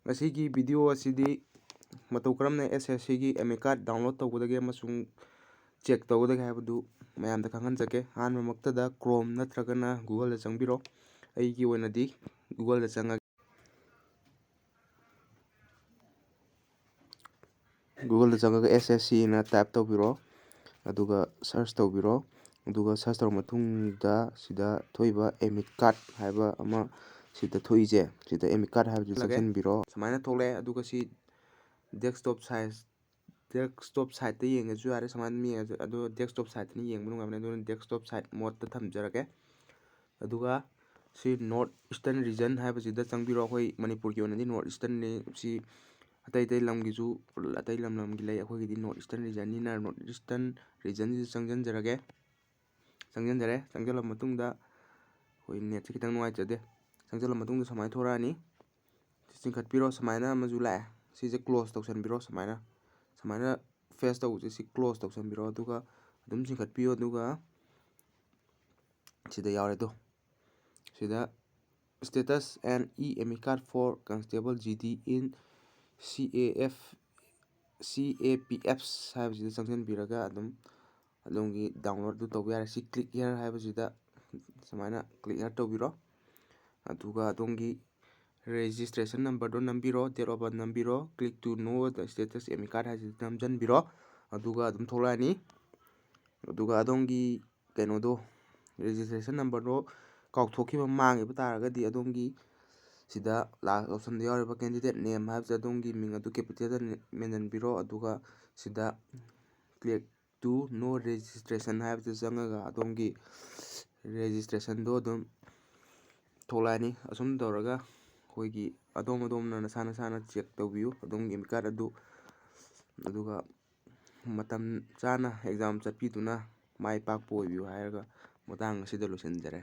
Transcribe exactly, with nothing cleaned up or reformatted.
ꯉꯁꯤꯒꯤ ꯚꯤꯗꯤꯑꯣ ꯑꯁꯤꯗꯤ ꯃꯇꯧ ꯀꯔꯝꯅ ꯑꯦꯁ ꯑꯦꯁ ꯁꯤꯒꯤ ꯑꯦꯃꯤꯠ ꯀꯥꯔꯗ ꯗꯥꯎꯟꯂꯣꯗ ꯇꯧꯒꯗꯒꯦ ꯑꯃꯁꯨꯡ ꯆꯦꯛ ꯇꯧꯒꯗꯒꯦ ꯍꯥꯏꯕꯗꯨ ꯃꯌꯥꯝꯗ ꯈꯪꯍꯟꯖꯒꯦ꯫ ꯑꯍꯥꯟꯕꯃꯛꯇꯗ ꯀ꯭ꯔꯣꯝ ꯅꯠꯇ꯭ꯔꯒꯅ ꯒꯨꯒꯜꯗ ꯆꯪꯕꯤꯔꯣ꯫ ꯑꯩꯒꯤ ꯑꯣꯏꯅꯗꯤ ꯒꯨꯒꯜꯗ ꯆꯪꯉꯒꯦ꯫ ꯒꯨꯒꯜꯗ ꯆꯪꯉꯒ ꯑꯦꯁ ꯑꯦꯁ ꯁꯤꯅ ꯇꯥꯏꯞ ꯇꯧꯕꯤꯔꯣ, ꯑꯗꯨꯒ ꯁꯔꯁ ꯇꯧꯕꯤꯔꯣ꯫ ꯑꯗꯨꯒ ꯁꯔꯁ ꯇꯧꯔ ꯃꯇꯨꯡꯗ ꯁꯤꯗ ꯊꯣꯛꯏꯕ ꯑꯦꯃꯤꯠ ꯀꯥꯔꯗ ꯍꯥꯏꯕ ꯑꯃ ꯁꯤꯗ ꯊꯣꯛꯏꯁꯦ, ꯁꯤꯗ ꯑꯦꯃꯤꯠ ꯀꯥꯔꯗ ꯍꯥꯏꯕꯁꯤ ꯂꯒꯦ꯫ ꯆꯪꯁꯤꯟꯕꯤꯔꯣ꯫ ꯁꯨꯃꯥꯏꯅ ꯊꯣꯛꯂꯛꯑꯦ꯫ ꯑꯗꯨꯒ ꯁꯤ ꯗꯦꯁꯛꯇꯣꯞ ꯁꯥꯏꯖ, ꯗꯦꯁꯛꯇꯣꯞ ꯁꯥꯏꯠꯇ ꯌꯦꯡꯉꯁꯨ ꯌꯥꯔꯦ, ꯁꯨꯃꯥꯏꯅ ꯑꯗꯨꯝ ꯌꯦꯡꯉꯁꯨ꯫ ꯑꯗꯣ ꯗꯦꯁꯛꯇꯣꯞ ꯁꯥꯏꯠꯇꯅ ꯌꯦꯡꯕ ꯅꯨꯡꯉꯥꯏꯕꯅꯦ, ꯑꯗꯨꯅ ꯗꯦꯁꯛꯇꯣꯞ ꯁꯥꯏꯠ ꯃꯣꯗꯇ ꯊꯝꯖꯔꯒꯦ꯫ ꯑꯗꯨꯒ ꯁꯤ ꯅꯣꯔꯠ ꯏꯁꯇꯔꯟ ꯔꯤꯖꯟ ꯍꯥꯏꯕꯁꯤꯗ ꯆꯪꯕꯤꯔꯣ꯫ ꯑꯩꯈꯣꯏ ꯃꯅꯤꯄꯨꯔꯒꯤ ꯑꯣꯏꯅꯗꯤ ꯅꯣꯔꯠ ꯏꯁꯇꯔꯟꯅꯤ꯫ ꯁꯤ ꯑꯇꯩ ꯑꯇꯩ ꯂꯝꯒꯤꯁꯨ, ꯑꯇꯩ ꯂꯝ ꯂꯝꯒꯤ ꯂꯩ, ꯑꯩꯈꯣꯏꯒꯤꯗꯤ ꯅꯣꯔꯠ ꯏꯁꯇꯔꯟ ꯔꯤꯖꯟꯅꯤꯅ ꯅꯣꯔꯠ ꯏꯁꯇꯔꯟ ꯔꯤꯖꯟꯁꯤꯗ ꯆꯪꯁꯤꯟꯖꯔꯒꯦ꯫ ꯆꯪꯁꯤꯟꯖꯔꯦ꯫ ꯆꯪꯁꯤꯜꯂ ꯃꯇꯨꯡꯗ ꯑꯩꯈꯣꯏ ꯅꯦꯠꯁꯦ ꯈꯤꯇꯪ ꯅꯨꯡꯉꯥꯏꯖꯗꯦ꯫ ꯆꯪꯁꯤꯜꯂ ꯃꯇꯨꯡꯗ ꯁꯨꯃꯥꯏꯅ ꯊꯣꯔꯛꯑꯅꯤ꯫ ꯁꯤ ꯆꯤꯡꯈꯠꯄꯤꯔꯣ꯫ ꯁꯨꯃꯥꯏꯅ ꯑꯃꯁꯨ ꯂꯥꯛꯑꯦ꯫ ꯁꯤꯁꯦ ꯀ꯭ꯂꯣꯖ ꯇꯧꯁꯟꯕꯤꯔꯣ꯫ ꯁꯨꯃꯥꯏꯅ, ꯁꯨꯃꯥꯏꯅ ꯐꯦꯁ ꯇꯧꯕꯁꯦ ꯁꯤ ꯀ꯭ꯂꯣꯖ ꯇꯧꯁꯟꯕꯤꯔꯣ꯫ ꯑꯗꯨꯒ ꯑꯗꯨꯝ ꯆꯤꯡꯈꯠꯄꯤꯌꯣ꯫ ꯑꯗꯨꯒ ꯁꯤꯗ ꯌꯥꯎꯔꯦ ꯑꯗꯣ꯫ ꯁꯤꯗ status and e amicus for constable G D in C A F, C A P Fs ꯍꯥꯏꯕꯁꯤꯗ ꯆꯪꯁꯤꯟꯕꯤꯔꯒ ꯑꯗꯨꯝ ꯑꯗꯣꯝꯒꯤ ꯗꯥꯎꯟꯂꯣꯗꯇꯨ ꯇꯧꯕ ꯌꯥꯔꯦ꯫ ꯁꯤ click here ꯍꯥꯏꯕꯁꯤꯗ ꯁꯨꯃꯥꯏꯅ click here ꯇꯧꯕꯤꯔꯣ꯫ ꯑꯗꯨꯒ ꯑꯗꯣꯝꯒꯤ ꯔꯦꯖꯤꯁꯇ꯭ꯔꯦꯁꯟ ꯅꯝꯕꯔꯗꯣ ꯅꯝꯕꯤꯔꯣ, date of birth ꯅꯝꯕꯤꯔꯣ, click to know the status amicus ꯍꯥꯏꯁꯤꯗ ꯅꯝꯁꯤꯟꯕꯤꯔꯣ꯫ ꯑꯗꯨꯒ ꯑꯗꯨꯝ ꯊꯣꯛꯂꯛꯑꯅꯤ꯫ ꯑꯗꯨꯒ ꯑꯗꯣꯝꯒꯤ ꯀꯩꯅꯣꯗꯣ, ꯔꯦꯖꯤꯁꯇ꯭ꯔꯦꯁꯟ ꯅꯝꯕꯔꯗꯣ ꯀꯥꯎꯊꯣꯛꯈꯤꯕ, ꯃꯥꯡꯈꯤꯕ ꯇꯥꯔꯒꯗꯤ ꯑꯗꯣꯝꯒꯤ ꯁꯤꯗ ꯂꯥꯁ ꯑꯣꯞꯁꯟꯗ ꯌꯥꯎꯔꯤꯕ candidate name ꯍꯥꯏꯕꯁꯦ ꯑꯗꯣꯝꯒꯤ ꯃꯤꯡ ꯑꯗꯨ ꯀꯦꯄꯤꯇꯦꯜꯗ ꯃꯦꯟꯁꯤꯟꯕꯤꯔꯣ꯫ ꯑꯗꯨꯒ ꯁꯤꯗ click to no registration ꯍꯥꯏꯕꯁꯤꯗ ꯆꯪꯉꯒ ꯑꯗꯣꯝꯒꯤ ꯔꯦꯖꯤꯁꯇ꯭ꯔꯦꯁꯟꯗꯣ ꯑꯗꯨꯝ ꯊꯣꯛꯂꯛꯑꯅꯤ꯫ ꯑꯁꯨꯝ ꯇꯧꯔꯒ ꯑꯩꯈꯣꯏꯒꯤ ꯑꯗꯣꯝ ꯑꯗꯣꯝꯅ ꯅꯁꯥ ꯅꯁꯥꯅ ꯆꯦꯛ ꯇꯧꯕꯤꯌꯨ ꯑꯗꯣꯝꯒꯤ ꯑꯦꯃꯤꯠ ꯀꯥꯔꯗ ꯑꯗꯨ꯫ ꯑꯗꯨꯒ ꯃꯇꯝ ꯆꯥꯅ ꯑꯦꯛꯖꯥꯝ ꯆꯠꯄꯤꯗꯨꯅ ꯃꯥꯏ ꯄꯥꯛꯄ ꯑꯣꯏꯕꯤꯌꯨ ꯍꯥꯏꯔꯒ ꯃꯇꯥꯡ ꯑꯁꯤꯗ ꯂꯣꯏꯁꯤꯟꯖꯔꯦ꯫